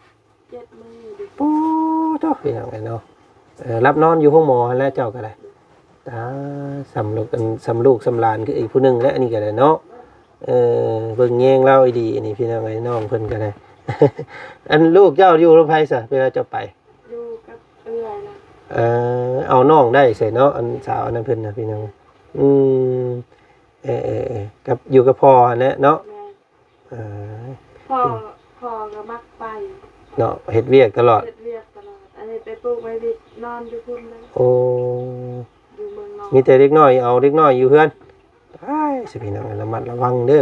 ເຈັດມື້. ໂອ້ໂທ້ ພີ່ນ້ອງເອີຍເນາະ ເອີ ຫຼັບນອນຢູ່ໂຮງໝໍຫັ້ນແຫຼະເຈົ້າກໍໄດ້. ຕາ ສ່ຳລູກ ອັນ ສ່ຳລູກສ່ຳຫຼານຄືອີກຜູ້ໜຶ່ງແຫຼະ ອັນນີ້ກໍໄດ້ເນາະ. ເອີ ເບິ່ງແຍງລາວດີໆ ອັນນີ້ພີ່ນ້ອງເອີຍ ນ້ອງເພິ່ນກໍໄດ້. ອັນລູກເຈົ້າຢູ່ນຳໃຜຊະ ເວລາເຈົ້າໄປ? ຢູ່ກັບເອື້ອຍນະ. ເອີ ເອົານ້ອງໄດ້ໃສເນາະ ອັນສາວອັນນັ້ນເພິ່ນນະ ພີ່ນ້ອງ. ອືມ ເອີໆໆ ກັບ ຢູ່ກັບພໍ່ຫັ້ນແຫຼະເນາະ. ແມ່ນ. ເອີ ພໍ່ ອືມ ພໍ່ກໍມັກໄປເນາະ ເຮັດວຽກຕະຫຼອດ ເຮັດວຽກຕະຫຼອດ. ອັນນີ້ໄປປູກໄມ້ວິດ ນອນຢູ່ພຸ້ນເລີຍ. ໂອ້ ຢູ່ເມືອງນອກ ມີແຕ່ເດັກນ້ອຍ ເອົາເດັກນ້ອຍຢູ່ເຮືອນ. ຕາຍ ຊິພີ່ນ້ອງ ລະມັດລະວັງເດີ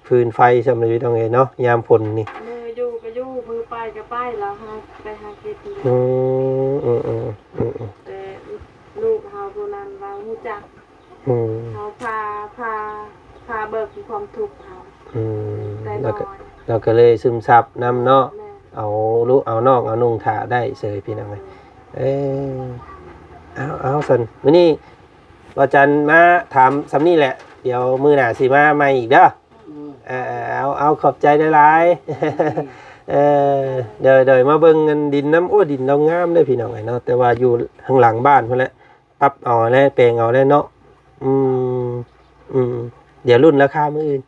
ຟືນໄຟຊ້ຳເລີຍພີ່ນ້ອງເອີຍເນາະ ຍາມຝົນນີ້. ມື້ຢູ່ກໍຢູ່ ມື້ໄປກໍໄປ ລາວຫາ ໄປຫາກິນ. ອືມ ອືມໆ ແຕ່ລູກເຮົາຜູ້ນັ້ນວ່າຮູ້ຈັກ ອືມ ເຮົາພາ ພາ ພາເບິ່ງຄວາມທຸກເຮົາ ອືມ ແຕ່ ແລ້ວກໍ ນ້ອຍ ແລ້ວກໍເລີຍຊຶມຊັບນຳເນາະ ແມ່ນ ເອົາລູກເອົານ້ອງເອົານຸ່ງຖ້າໄດ້ເສີຍ ພີ່ນ້ອງເອີຍ ເອີ ເອົາ ເອົາ ຊັ້ນ ມື້ນີ້ບ່າວຈັນມາຖາມສ່ຳນີ້ແຫຼະ ດຽວມື້ໜ້າຊິມາໃໝ່ອີກເດີ ອືມ ເອີ ເອົາ ເອົາ ຂອບໃຈຫຼາຍໆ ອືມ ເອີ ໂດຍໆ ມາເບິ່ງອັນດິນນຳ ໂອ້ ດິນລາວງາມເດ້ພີ່ນ້ອງເອີຍເນາະ ແຕ່ວ່າຢູ່ຂ້າງຫຼັງບ້ານພຸ້ນແຫຼະ ປັບເອົາແຫຼະ ແປງເອົາແຫຼະເນາະ ອືມ ອືມ ດຽວລຸ້ນລາຄາມື້ອື່ນ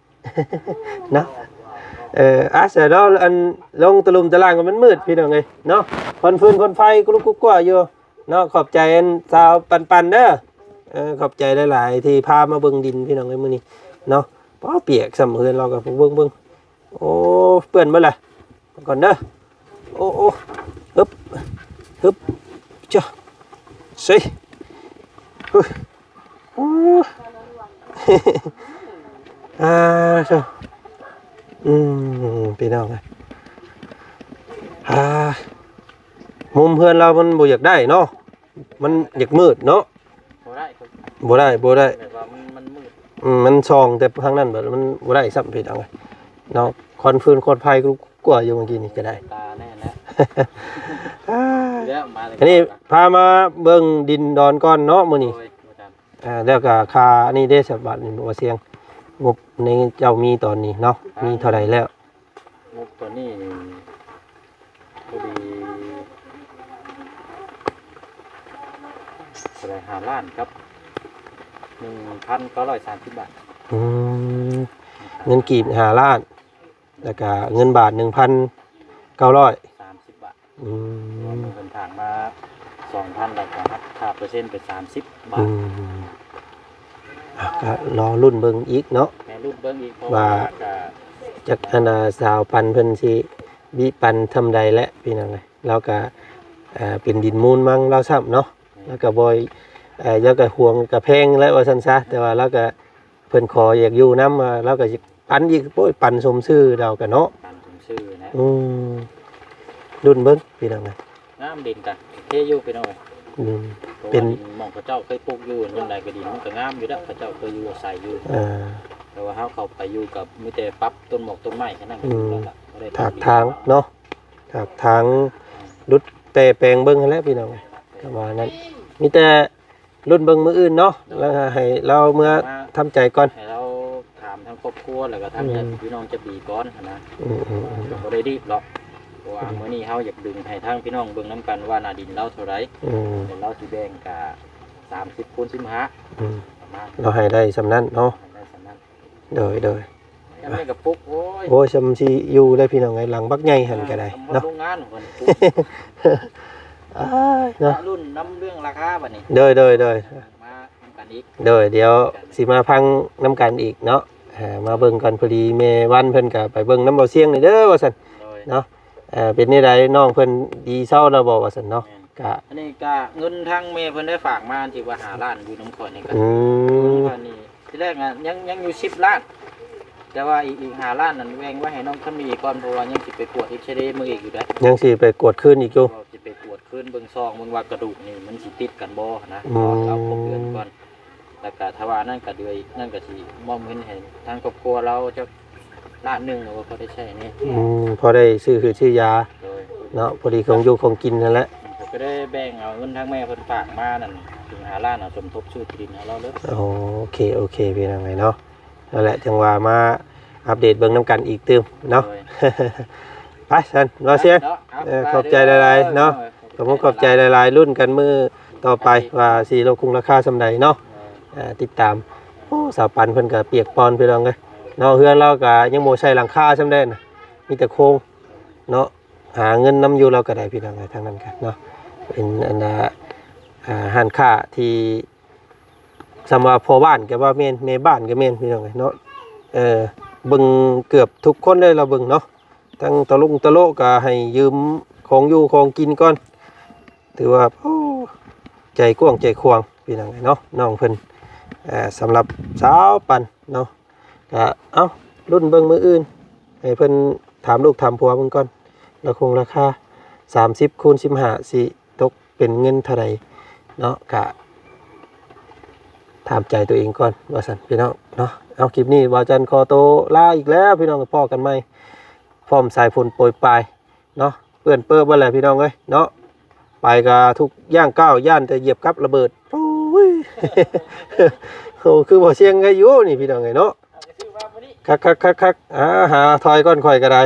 ເນາະ ເອີ ອາ ສະເນາະ ອັນ ລົງຕະລຸ່ມຕະລ່າງກໍມັນມືດ ພີ່ນ້ອງເອີຍເນາະ ຄວັນຟືນຄວັນໄຟກຸລຸກກຸກົວຢູ່ເນາະ ຂອບໃຈອັນສາວປັນໆເດີ ເອີ ຂອບໃຈຫຼາຍໆທີ່ພາມາເບິ່ງດິນ ພີ່ນ້ອງເອີຍ ມື້ນີ້ເນາະ ປ້າ ປຽກຊ້ຳ ເຮືອນລາວກໍເບິ່ງໆ ໂອ້ ເປື້ອນເບິດລະ ກ່ອນເດີ ໂອ້ ໂອ້ ຮຶບ ຮຶບ ຈະ ເຊ ຮຶ ໂອ້ ອາ ໂທ້ ອືມ ພີ່ນ້ອງເອີຍ ອາ ມຸມເຮືອນລາວມັນບໍ່ຢາກໄດ້ເນາະ ມັນຢາກມືດເນາະ ບໍ່ໄດ້ ບໍ່ໄດ້ ບໍ່ໄດ້ ແບບວ່າມັນ ມັນມືດ ອືມ ມັນສ່ອງແຕ່ທາງນັ້ນ ແບບມັນບໍ່ໄດ້ຊ້ຳ ພີ່ນ້ອງເອີຍເນາະ ຄວັນຟືນຄວັນໄຟກໍ ກວ່າຢູ່ເມື່ອກີ້ນີ້ກໍໄດ້ ຕາແນ່ແລ້ວ ແລ້ວມາເລີຍ ອັນນີ້ພາມາເບິ່ງດິນດອນກ່ອນເນາະມື້ນີ້ ໂດຍ ອາ ແລ້ວກໍຄ່າອັນນີ້ເດ້ ສະບາດນີ້ບໍ່ວ່າສຽງ ງົບໃນເຈົ້າມີຕອນນີ້ເນາະ ມີເທົ່າໃດແລ້ວ? ງົບຕົວນີ້ນີ້ ພໍດີເທົ່າໃດ ຫ້າລ້ານກັບໜຶ່ງພັນເກົ້າຮ້ອຍສາມສິບບາດ ອືມ ເງິນກີບຫ້າລ້ານ ແລ້ວກະເງິນບາດໜຶ່ງພັນເກົ້າຮ້ອຍສາມສິບບາດ ອືມ ເພິ່ນຖາງມາສອງພັນ ແລ້ວກະຫັກຄ່າເປີເຊັນເປັນສາມສິບບາດ ອືມ ອ່ະ ກະລໍລຸ້ນເບິ່ງອີກເນາະ ແມ່ນ ລຸ້ນເບິ່ງອີກ ເພາະວ່າ ວ່າ ກະ ຈັກອັນນ່າ ສາວປັນເພິ່ນຊິບິປັນຊ່ຳໃດແຫຼະ ພີ່ນ້ອງເອີຍ ລາວກະ ເປັນດິນມູນມັງລາວຊ້ຳເນາະ ແມ່ນ ລາວກະບໍ່ ເອີ ລາວກະຫວງກະແພງແຫຼະວ່າຊັ້ນຊະ ແຕ່ວ່າລາວກະ ເພິ່ນຂໍຢາກຢູ່ນຳ ລາວກໍຊິປັນອີກ ໂອ້ຍ ປັນສົມຊື່ລາວກໍເນາະ ປັນສົມຊື່ນະ ອືມ ລຸ້ນເບິ່ງພີ່ນ້ອງເອີຍ ງາມ ດິນກໍໂອເຄຢູ່ພີ່ນ້ອງເອີຍ ອືມ ເປັນ ເພາະວ່າດິນໝ່ອງເຂົາເຈົ້າເຄີຍປູກຢູ່ ຍາມໃດກໍດິນມັນກໍງາມຢູ່ແລ້ວ ເຂົາເຈົ້າເຄີຍຢູ່ອາໄສຢູ່ ເອີ ແຕ່ວ່າເຮົາເຂົ້າໄປຢູ່ກໍມີແຕ່ປັບຕົ້ນໝອກຕົ້ນໄມ້ແຄ່ນັ້ນກໍ ອືມ ຢູ່ແລ້ວລະ ບໍ່ໄດ້ ຖາກຖາງເນາະ ຖາກຖາງ ອືມ ດຸດແປແປງເບິ່ງຫັ້ນແຫຼະພີ່ນ້ອງເອີຍ ປະມານນັ້ນ ມີແຕ່ ລຸ້ນເບິ່ງມື້ອື່ນເນາະ ໂດຍ ແລ້ວໃຫ້ລາວເມືອ ມາ ທຳໃຈກ່ອນ ໃຫ້ລາວຖາມທາງຄອບຄົວ ແລ້ວກໍທາງ ອືມ ຍາດພີ່ນ້ອງຈະດີກ່ອນຫັ້ນນະ ອືມໆໆ ກໍບໍ່ໄດ້ຣີບດອກ ເພາະວ່າ ອືມ ມື້ນີ້ເຮົາຢາກດຶງໃຫ້ທາງພີ່ນ້ອງເບິ່ງນຳກັນວ່າໜ້າດິນລາວເທົ່າໃດ ອືມ ແລ້ວລາວຊິແບ່ງກະສາມສິບຄູນສິບຫ້າ ອືມ ປະມານ ລາວໃຫ້ໄດ້ສ່ຳນັ້ນເນາະ ໃຫ້ໄດ້ສ່ຳນັ້ນ ໂດຍໆ ຍາມນີ້ກໍປຸກ ໂອ້ຍ ໂອ້ຍ ຊ່ຳຊິຢູ່ໄດ້ພີ່ນ້ອງເອີຍ ຫຼັງບັກໃຫຍ່ຫັ້ນກໍໄດ້ເນາະ ໂຮງງານເພິ່ນປຸກ ອ້າຍເນາະ ລຸ້ນນຳເລື່ອງລາຄາບັດນີ້ ໂດຍໆໆ ມານຳກັນອີກ ໂດຍ ດຽວຊິມາຟັງນຳກັນອີກເນາະ ເອີ ມາເບິ່ງກັນ ພໍດີແມ່ວັນເພິ່ນກໍໄປເບິ່ງນຳເບົາຊຽງນີ້ເດີວ່າຊັ້ນ ໂດຍ ເນາະ ເອີ ເປັນແນວໃດ ນ້ອງເພິ່ນດີເຊົາແລ້ວບໍ່ວ່າຊັ້ນເນາະ ແມ່ນ ກະ ອັນນີ້ກະເງິນທາງແມ່ເພິ່ນໄດ້ຝາກມາທີ່ວ່າຫ້າລ້ານຢູ່ນຳຂ້ອຍນີ້ກະ ອືມ ຂ້ອຍນີ້ ທີແລກນະ ຍັງ ຍັງຢູ່ສິບລ້ານ ແຕ່ວ່າອີກ ອີກຫ້າລ້ານນັ້ນແບ່ງໄວ້ໃຫ້ນ້ອງຄຳມີກ່ອນ ເພາະວ່າຍັງຊິໄປກວດເອັກຊະເຣເບິ່ງອີກຢູ່ເດ້ ຍັງຊິໄປກວດຄືນອີກຢູ່ ຊິໄປກວດຄືນເບິ່ງ ຊອກເບິ່ງວ່າກະດູກນີ້ມັນຊິຕິດກັນບໍ່ຫັ້ນນະ ອືມ ລອງເອົາຄົບເດືອນກ່ອນ ແລ້ວກະຖ້າວ່ານັ້ນກະເດືອນນັ້ນກະຊິມອບເງິນໃຫ້ທາງຄອບຄົວລາວຈັກ ລ້ານໜຶ່ງ ກໍພໍໄດ້ໃຊ້ນີ້ ອືມ ພໍໄດ້ຊື້ຮືດຊື້ຢາ ໂດຍ ເນາະ ພໍດີຂອງຢູ່ຂອງກິນຫັ້ນແຫຼະ ກໍໄດ້ແບ່ງເອົາເງິນທາງແມ່ເພິ່ນຝາກມານັ້ນເຖິງຫ້າລ້ານ ເອົາສົມທົບຊື້ທີ່ດິນໃຫ້ລາວເດີ ໂອເຄ ໂອເຄ ພີ່ນ້ອງເອີຍເນາະ ນັ້ນແຫຼະ ຈັ່ງວ່າມາອັບເດດເບິ່ງນຳກັນອີກຕື່ມເນາະ ໂດຍ ໄປຊັ້ນ ເນາະ ເຊຍ ເນາະ ເອົາ ເອີ ຂອບໃຈຫຼາຍໆເນາະ ໂດຍ ຂອບຄຸນຂອບໃຈຫຼາຍໆ ລຸ້ນກັນມື້ຕໍ່ໄປວ່າຊິລົດຄົງລາຄາສ່ຳໃດເນາະ ເອີ ຕິດຕາມ ໂອ້ ສາວປັນເພິ່ນກໍປຽກປອນພີ່ນ້ອງເອີຍເນາະ ເຮືອນລາວກໍຍັງບໍ່ໃສ່ຫຼັງຄາສ່ຳໃດນະ ມີແຕ່ໂຄງເນາະ ຫາເງິນນຳຢູ່ລາວກໍໄດ້ພີ່ນ້ອງເອີຍ ທາງນັ້ນກໍເນາະ ເປັນອັນນ່າ ອ່າ ຮ້ານຄ້າທີ່ ສ່ຳວ່າພໍ່ບ້ານກໍວ່າແມ່ນ ແມ່ບ້ານກໍແມ່ນພີ່ນ້ອງເອີຍເນາະ ເອີ ເບິ່ງເກືອບທຸກຄົນເລີຍລາວເບິ່ງເນາະ ທັງຕະຫຼົງຕະໂລະກໍໃຫ້ຢືມຂອງຢູ່ຂອງກິນກ່ອນ ຖືວ່າ ໂອ້ ໃຈກວ້າງໃຈຂວາງພີ່ນ້ອງເອີຍເນາະ ນ້ອງເພິ່ນ ເອີ ສຳລັບສາວປັນເນາະ ກະ ເອົ້າ ລຸ້ນເບິ່ງມື້ອື່ນ ໃຫ້ເພິ່ນຖາມລູກຖາມຜົວເບິ່ງກ່ອນ ລາຄົງລາຄາ ສາມສິບຄູນສິບຫ້າ ຊິຕົກເປັນເງິນເທົ່າໃດເນາະ ກະຖາມໃຈຕົວເອງກ່ອນ ວ່າຊັ້ນພີ່ນ້ອງເນາະ. ເອົາ ຄລິບນີ້ບ່າວຈັນຂໍໂຕລາອີກແລ້ວພີ່ນ້ອງ ພໍ້ກັນໃໝ່ ພ້ອມສາຍຝົນໂປຍປາຍເນາະ ເປື້ອນເປິບເບິດແຫຼະພີ່ນ້ອງເອີຍເນາະ. ໄປກະທຸກຍ່າງກ້າວ ຢ້ານແຕ່ຢຽບກັບລະເບີດ. ໂອ້ຍ ໂອ້ ຄືບໍ່ສ່ຽງໃຄຢູ່ນີ້ພີ່ນ້ອງເອີຍເນາະ. ຄັກໆໆໆ ອາ ຫາຖອຍກ່ອນ ຂ້ອຍກໍໄດ້.